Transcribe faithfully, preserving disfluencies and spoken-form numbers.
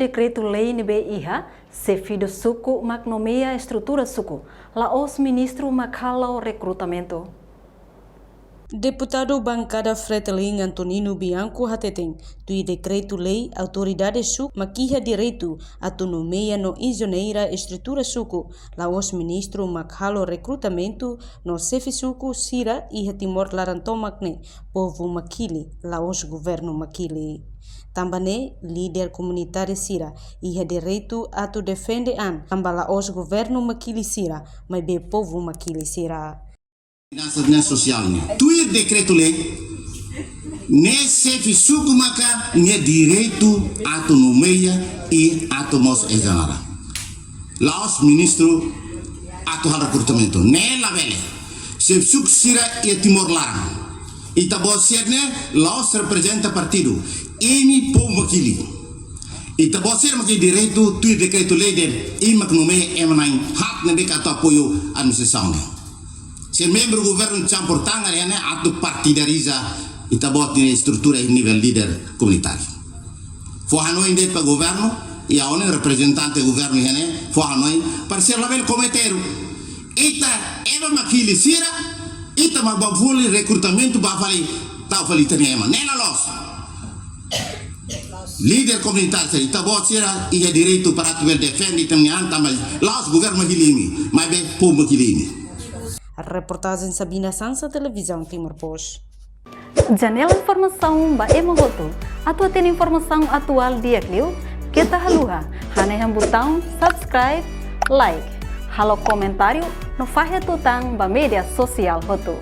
Dekretu-lei ne'ebé iha, xefe suku mak nomeia estrutura suku, la'ós ministru mak halo rekrutamentu. Deputadu bankada Fretilin Antonino Bianco hateten, tuir dekretu-lei autoridade suku mak iha direitu atu nomeia no ezoneira estrutura suku, la'ós ministru mak halo rekrutamentu no xefe suku sira iha Timor laran tomak ne'e povu mak hili, la'ós governu mak hili. Tanba ne'e, líder komunitáriu sira iha direitu atu defende an, tanba la'ós governu mak hili sira, maibé povu mak hili sira. Finansa no sosiál ne'e. Tuir dekretu-lei, ne'e xefe suku maka nia direitu atu nomeia i atu mós ezonera. La'ós ministru atu halo rekrutamentu. Ne'e labele. Xefe suku sira iha Timor laran. Ita-boot sira ne'e la'ós reprezenta partidu. Imi povu mak hili. Ita-boot sira mak iha direitu tuir dekretu-lei dehan imi mak nomeia ema na'in-haat ne'ebé atu apoiu administrasaun ne'e. Se membru governu campur tangan iha ne'e atu partidariza ita-boot nia estrutura iha nivel líder komunitáriu. Fó hanoin de'it ba governu, i ha'u-nia reprezentante governu iha ne'e, fó hanoin, para sira labele komete erru. Ita, ema mak hili sira, ita mak bá fali rekrutamentu bá fali, tau fali ita-nia ema. Ne'e la loos. Líder komunitáriu sira, ita-boot sira iha direitu para atu bele defende ita-nia an tanba la'ós governu mak hili imi, maibé povu mak hili imi. Reportajen Sabina Sansa, Televizaun Timor Post. Janela informasaun ba ema hotu. Atu hatene informasaun atuál di'ak liu, keta haluha hanehan butaun subscribe, like, halo komentáriu no fahe tutan ba média sosiál hotu.